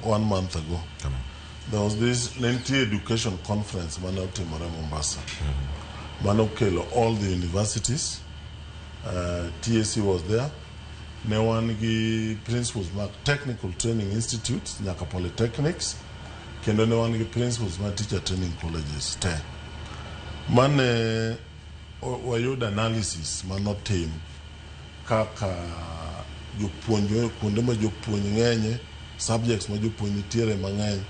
One month ago there was this, ne nitie education conference mane otimore Mombasa mane okelo all the universities. TSC was there, ne wan gi principals mag technical training institutes nyaka polytechnics, kendo ne wan gi principals mag teacher training colleges te mane wayudo analysis manotim kaka jopuonj, kuonde ma jopuonj ng'enye, subjects ma jopuonj nitiere mang'eny,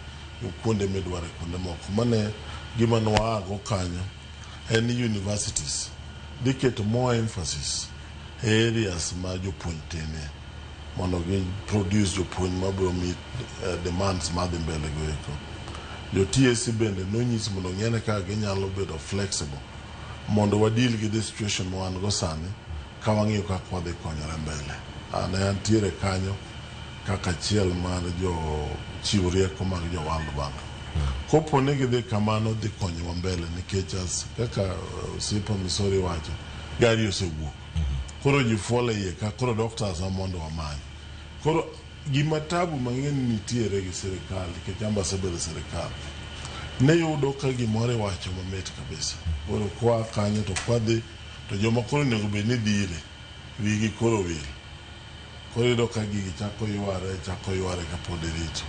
kuonde midware, kuonde moko mane gima nwaago kanyo en ni universities dhi keto more emphasis e areas ma jopuonj tinie mondo gi produce jopuonj mabiro meet demands madhi mbele go eko. Jo TSC bende nonyis mondo ong'ene kaka ginyalo bedo flexible mondo wa deal gi the situation ma wan go sani ka wang'iyo kaka wadhi konyore mbele. Ne antiere kanyo kaka achiel mar jo chiw rieko mag jo World Bank. Kopo ni gidhi kamano, dhi konyowa mbele nikech as kaka osiepa Misori wacho, gari osewuok. Koro ji fuolo e iye ka, koro doctors ma mondo wamany. Koro gima tabu mang'eny nitiere gi sirikal nikech amba asebedo e sirikal. Ne yudo ka gimoro iwacho mamit kabisa. Koro kwa kanyo to kwadhi to joma koro onego bed ni dhire wigi koro wil. Koro iyudo ka gigi chako yware, chako yware kapod irito.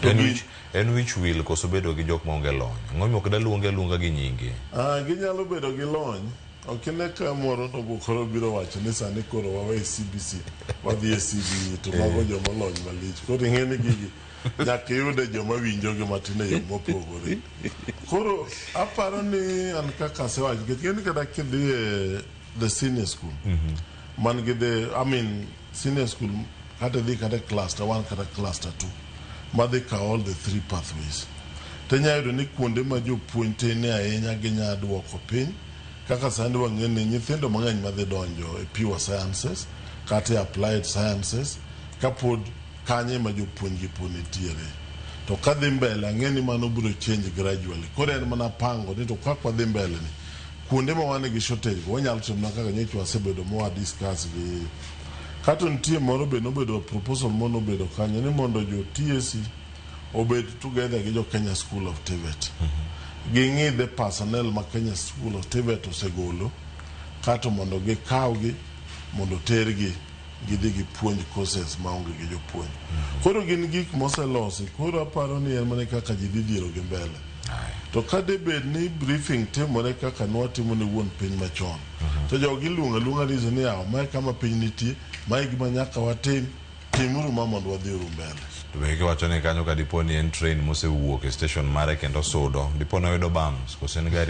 To En wich, en wich wil koso bedo gi jok maonge lony? Ang'o momiyo ok daluongi aluonga gi nyinge? Ah, ginyalo bedo gi lony. Ok ine ka moro to koro biro wacho ni sani koro wawe CBC wadhi e CBE, to mago joma olony malich. Koro ing'e ni gigi nyaka iyude joma winjo gi matin e yo mopogore. Koro aparo ni an kaka asewacho, nikech ing'e ni kata kidhi e the senior school man gi the, I mean, senior school, kata idhi kata cluster 1 kata cluster 2 madhi ka all the three pathways, to inya yudo ni kuonde ma jopuonj tin ahinya ginya duoko piny. Kaka sani wang'e ni nyithindo mang'eny madhi donjo e pure sciences kata e applied sciences kapod kanye ma jopuonj gi pod nitiere, to kadhi mbele ang'e ni mano biro change gradually. Koro en mana pango ni to kaka wadhi mbele ni kuonde ma wan gi shortage go wanyalo timo kaka nyocha wasebedo ma wa discuss gi kato nitie moro be nobedo proposal moro nobedo kanyo ni mondo jo TSC obed together gi jo Kenya School of TVET, ging'i the personnel ma Kenya School of TVET osegolo kato mondo gikawgi mondo tergi gidhi gipuonj courses maonge gi jopuonj. Koro gin gik moselosi. Koro aparo ni en mana kaka ji dhi dhiero gi mbele. To ka debed ni briefing timore kaka nwatimo ne wuon piny machon, to jogi iluongo aluonga ni ni yawa, mae kama piny nitie, mae gima nyaka watim, timuru ma mondo wadhi uru mbele. To be kiwacho ni kanyo ka dipo ni en train mosewuok e station mare kendo sudo, dipo ni oyudo bumps koso en gari.